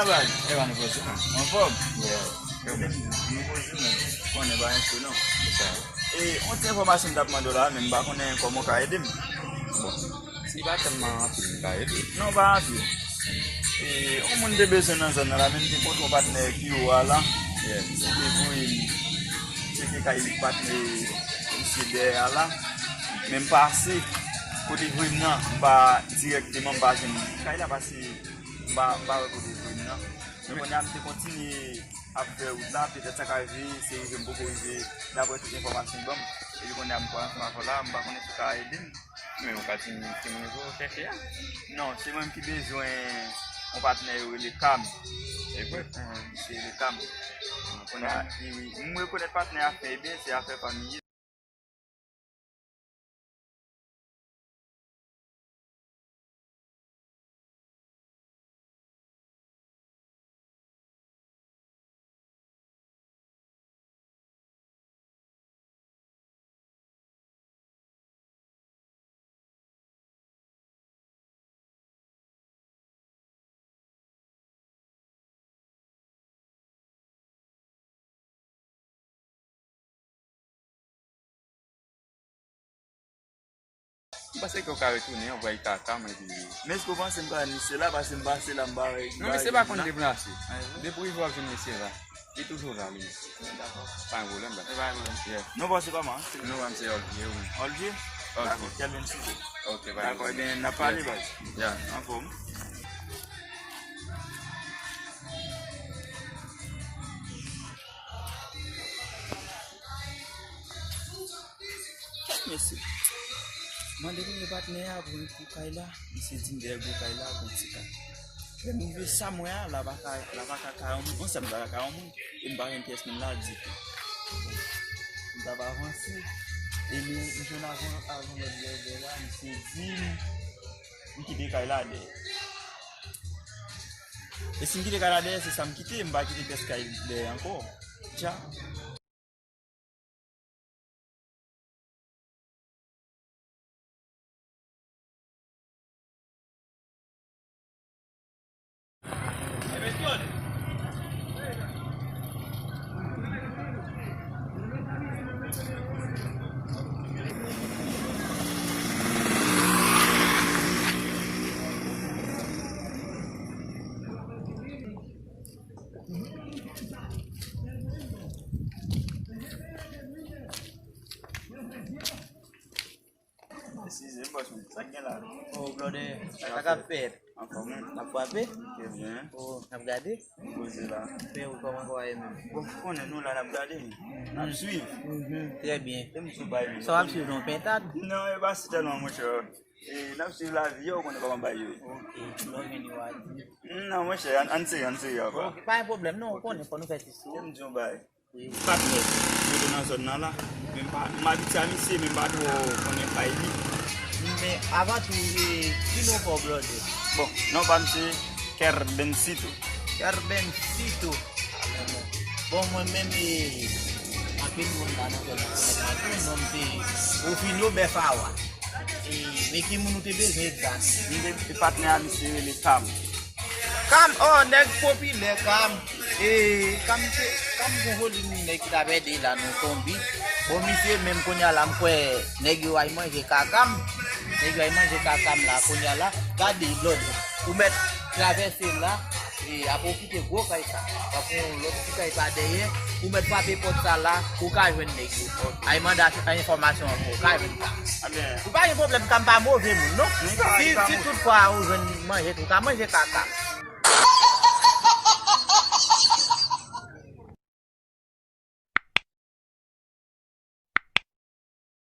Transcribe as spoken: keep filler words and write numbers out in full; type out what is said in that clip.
Evan, nou poze. Anfòm? Yeah. Yo menm, nou poze menm. Konnen pa enpe non. Se sa. E, yon ti enfòmasyon m t ap mande w la, men m pa konnen kòman w ka ede m. Bon, si pa tèlman anpil m ka ede. Non, pa anpil. E, yon moun te bezwen nan zòn nan la, men m te kontre yon patnè pi wo a la. Yeah. Li te voye m tcheke kay patnè misye dèyè a la. Men m pase, kote voye m nan, m pa dirèkteman, m pa jwenn kay la, pase m pa, m pa wè kote voye m nan. Men kounye a, m te kontinye ap fè wout la, petèt sa ka rive, se rive m poko rive, daprè tout enfòmasyon l ban m. Epi kounye a, m pral ansanm avè w la, m pa konnen si w ka ede m. Men ou ka di m ki moun ou chèche a? Non, se mwen ki bezwen yon patnè yo rele Kam. E vre? Ehn, misye rele Kam. Kounye a, wi, wi. M rekonèt patnè a fè byen, se afè fanmi. M panse ke w ka retounen, w bay kaka m epi. Men èske w panse m ka ni se la, paske m pase la, m pa wè. Non, men se pa konn deplase. Depi w rive w ap jwenn mesye la. Li toujou la, li menm. Dakò. Pa gen pwoblèm, baz. E pa gen pwoblèm. Yeah. Non, bon, se kòman? Non, pa m se Olvier, wi. Olvier? Olvier. Dakò, Kelvin Sito. Ok, pa gen pwoblèm. Dakò, ebyen, n ap pale, baz. Yeah. Anfòm. Kèt mesye. Mande pou patnè a pou, pou kay la. Misye di m dèyè gwo kay la, gon ti kay. Lè m rive sa m wè a, la pa ka, la pa ka kay yon moun. Yon sèl m pa ka kay yon moun. E m pa jwenn pyès moun la ditou. M t ap avanse. E m, m jwenn avan, avan lòt dèyè la, misye di m, m kite kay la dèyè. E si m kite kay la dèyè, se sa m kite, m pa kite pyès kay dèyè ankò. Dja. Eskize m, bòs mwen. Sa k gen la? Oh, blòdè, sa k ap fèt? Anfòm, wi. N ap frape? Trè byen. Oh, n ap gade? Poze la. Frè, ou kòman kò a ye menm? Bon, ou konnen nou la, n ap gade, wi. N ap swiv. Mhm, trè byen. E m sou bay, wi. Sa w ap swiv, yon pentad? Non, e pa si tèlman, monchè. E n ap swiv lavi yo, ou konnen kòman bay yo ye. Ok, lè w gen li w a di. Non, monchè, ann, ann serye, ann serye, apa. Ok, pa gen pwoblèm, non, ou konnen, fò nou fè ti sou. E m di yon bay. Patnè, rete nan zòn nan la. Men m pa, m abitye a misye, men m pa twò konnen kay li. Men avan tou, e, ki non pa w, blòdè? Bon, non pa m se Kerbencito. Kerbencito. Bon, mwen menm, e, anpil moun la nan zòn nan konèt mwen tou, non m se Rufino Bèfawa. E, men ki moun ou te bezwen egzak? M te, e patnè a misye rele Kam. Kam, oh, nèg popilè, Kam. E, Kam se, Kam gon volim nèg ki t ap ede la nan Tonbit. Bon, misye, menm kounye a la, m kwè nèg yo al manje kaka m. Nèg yo al manje kaka m la, kounye a la. Gade, lòd, ou mèt travèse la, e, ap pwofite gwo kay sa. W ap pran yon lòt ti kay pa dèyè, ou mèt frape pòt sa la, ou ka jwenn nèg yo. Al mande a, a enfòmasyon ankò, ou ka jwenn Kam. Ou pa gen pwoblèm, Kam pa move moun, non. Si, si toutfwa ou jwenn manje, ou ka manje kaka.